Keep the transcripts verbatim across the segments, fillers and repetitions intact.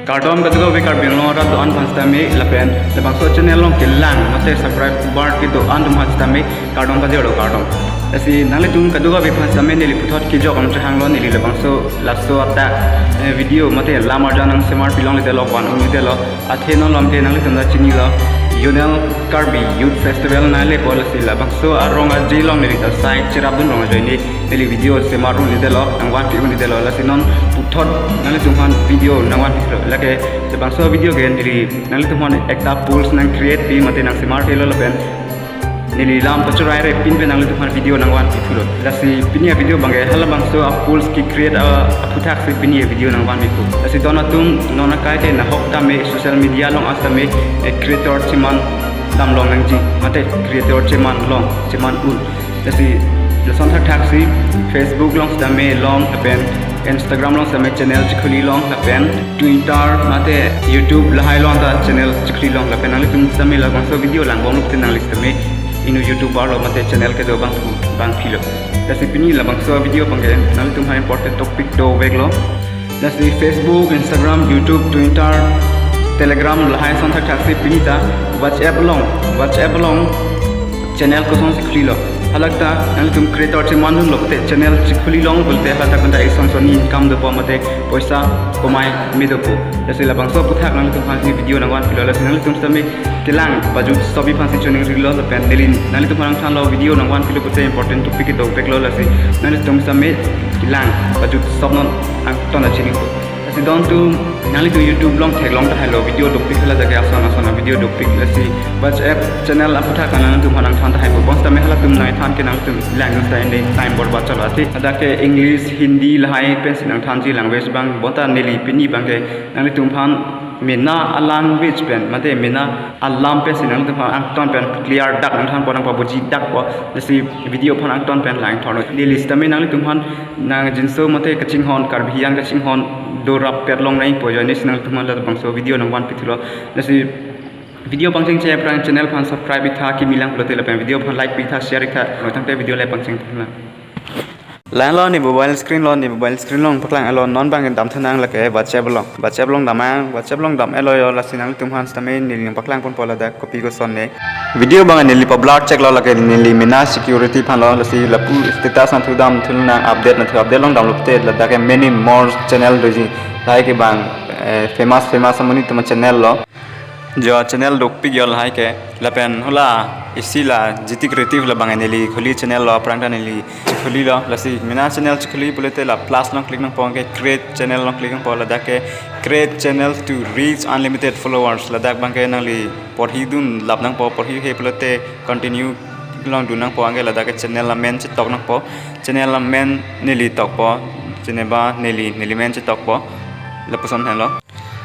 Kardom kadokave Karbi Anglong arat do-an aphan sitame lapen labangso channel along kelang mate subscriber kedo-an atum aphan sitame kardom pajirlo, kardom. Lasi nanglitum kadokave aphan sitame neli puthot kejok nangchehanglo, neli labangso laso adak, eh, video mate lam arjan nangsemar pilongledetlo, van unledetlo. Athe non lamthe nanglitum ta chinilo, Zonal Karbi Youth Festival nangle po, lasi labangso arong aje along neli ta sai cherapdun rong ajoine neli video semar unledetlo, nangvanpi unledetlo. Lasi non puthot nanglitum aphan video nangvanpilo. Lake labangso video ke neli nanglitum aphan ekta polls nang create pi mate nangsemar pilo lapen neli lam pachorai-re pin pen nanglitum aphan video nangvanpilo. Lasi pini a-video abangke halabangso a-polls ke-create a, aphuthak si pini a-video nangvanpipo. Lasi don atum, non akai ke nahok tame social media along sitame, eh, creator cheman damlong nangji mate creator cheman long, cheman un. Lasi lason thakthaksi Facebook along sitame long lapen Instagram along sitame channel chekhuli long lapen Twitter mate YouTube lahai along ta channel chekhuli long lapen nanglitum sitame labangso video langbomlo pute nangli sitame inut YouTuber lo mate channel kedo abang, abang philo. Lasi pini labangso video abangke nanglitum aphan important topic doveklo. Lasi Facebook, Instagram, YouTube, Twitter, Telegram lahai ason thakthaksi pini ta WhatsApp along, WhatsApp along channel kosonsi khulilo. Halata nanglitum creator cheman dunlo pute channel chekhuli long pulote halata konta ison sonni income dopo mate poisa komai me dopo. Lasi labangso aphuthak nanglitum aphan si video nangvanpilo. Lasi nanglitum sitame kelang pajut sobi aphan si chuning rilo lapen neli nanglitum aphan nangthanlo, video nangvanpilo pute important topic ke doveklo. Lasi nanglitum sitame kelang pajut sop non angton ta chiningpo. Lasi don atum nanglitum YouTube along theklong tahailo, video dopik hala jake ason ason a-video dopik. Lasi WhatsApp channel aphuthak nanglitum aphan nangthan tahaipo. Bonsitame halatum nangthan ke nanglitum lang sita ende time borbad chalo. Athe hadak ke English, Hindi lahai pensi nangthanji language abang. Bonta neli pini abangke nanglitum aphan mena a-language pen mate mena alam pensi nanglitum aphan angton pen clear dak nangthanpo, nangpabuji dakpo. Lasi video aphan angton pen langthorlo. Neli sitame nanglitum aphan nangjinso mate kachinghon, Karbi hijan kachinghon dorap pet long nangpo ajoine si nanglitum aphan labangso video nangvanpithulo. Lasi video pangchengche aphrang channel aphan subscribe pitha, kimi lang pulote lapen video aphan like pitha, share pitha. Lo tangte video le pangcheng thuna. Langlo ne mobile screen lo, ne mobile screen along paklang alo, non abang damthunang lake WhatsApp along. WhatsApp along damnang, WhatsApp along dam-etlo yo, lasi nanglitum aphan sitame neli nangpaklangponpo ladak kopi koson ne. Video abang neli pa-blur cheklo, lake neli mena security aphanlo, lasi lapu status nangthu damthunang, update nangthu, update along damlo pute ladak ke many more channel doji, lahai ke abang, eh, famous famous amonit atum a-channel lo. Jo channel dopik yo lahai ke. Lapen hula isi la G T Creative labang neli khuli channel lo, aphrang ta neli chekhulilo. Lasi mena channel chekhuli pulote la plus along click nangpo, anke create channel along click nangpo, ladak ke create channel to reach unlimited followers. Ladak abangke nangli porhi dun lap nangpo, porhi he pulote continue along dun nangpo, anke ladak ke channel amen chetok nangpo. Channel amen neli tokpo, jeneba neli, neli men chetokpo. Lapuson henlo.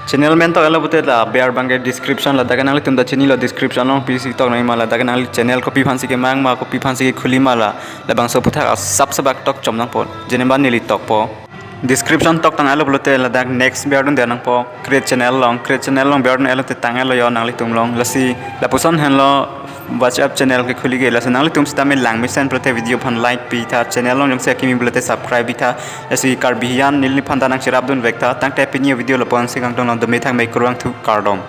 Channel men tok-etlo pute la aber abangke description, ladak ke nanglitum ta chinilo, description along pisi tok nangma, ladak ke nangli channel kopi aphansi kemang ma, kopi aphansi khuli ma, la labangso aphuthak asap sabak tok chom nangpo. Jeneba neli tokpo. Description tok tang-etlo pulote ladak next berdunde nangpo, create channel along, create channel along berdun-etlo te tang-etlo yo nanglitum along. Lasi lapuson henlo WhatsApp channel kekhuli ke. Lasi nanglitum sitame langmesen pulote video aphan like pitha, channel along jongsi akimi pulote subscribe pitha. Lasi Karbi hijan neliphan ta nangcherapdunvektha. Tangte pini a-video lapu-an si kangton lo, dome thangme kurvangthu, kardom.